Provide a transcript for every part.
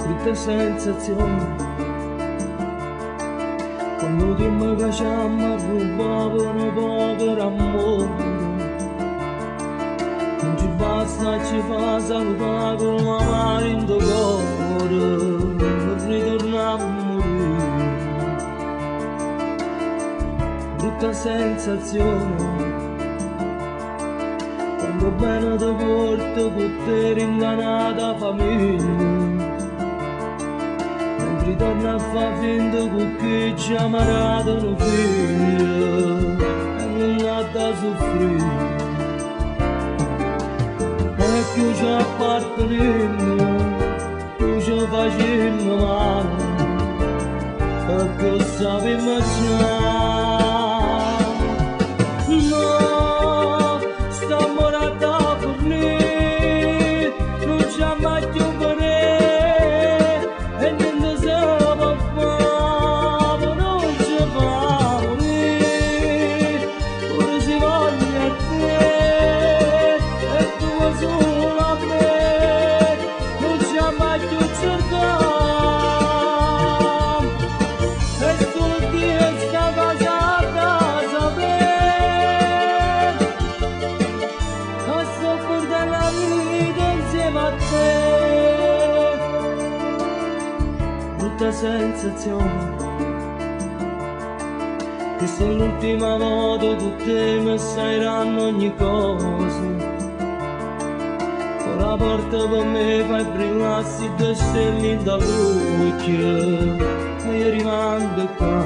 Brutta sensazione Quando dimmi che ci hanno rubato un povero amore. Non ci basta, ci fa salutare con la mano in cuore ritorna a morire. Brutta sensazione Quando bene ti porto con te ringanata famiglia. Mentre torna a far finta con chi ci ha marato un figlio e non ha da soffrire. E più ci apparteniamo, più ci facciamo male, e più sappiamo già. No, stiamo da fornire, non c'è mai più vedere, e niente si può fare, non ci fa morire, pure si voglia a te, e tu vuoi solo a me, non c'è mai più cercare, e solo Dio sta cosa da sapere, che sto perdendo la vita insieme a te. Brutta sensazione Questa è l'ultima volta che te mi sai ogni cosa. Con la porta per me fai brillare due stelle dall'occhio e io rimango qua.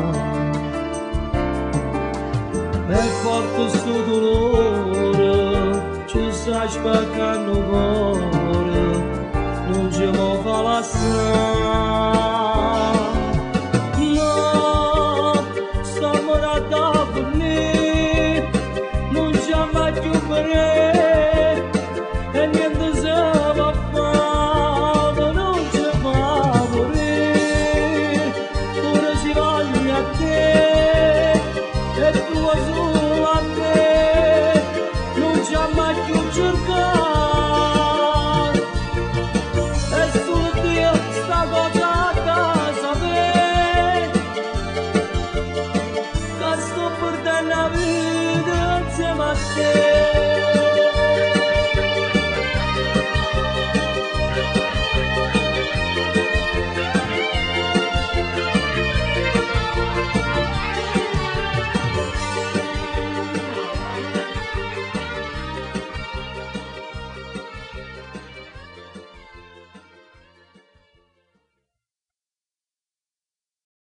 È forte sto dolore, ci sta spaccando il cuore.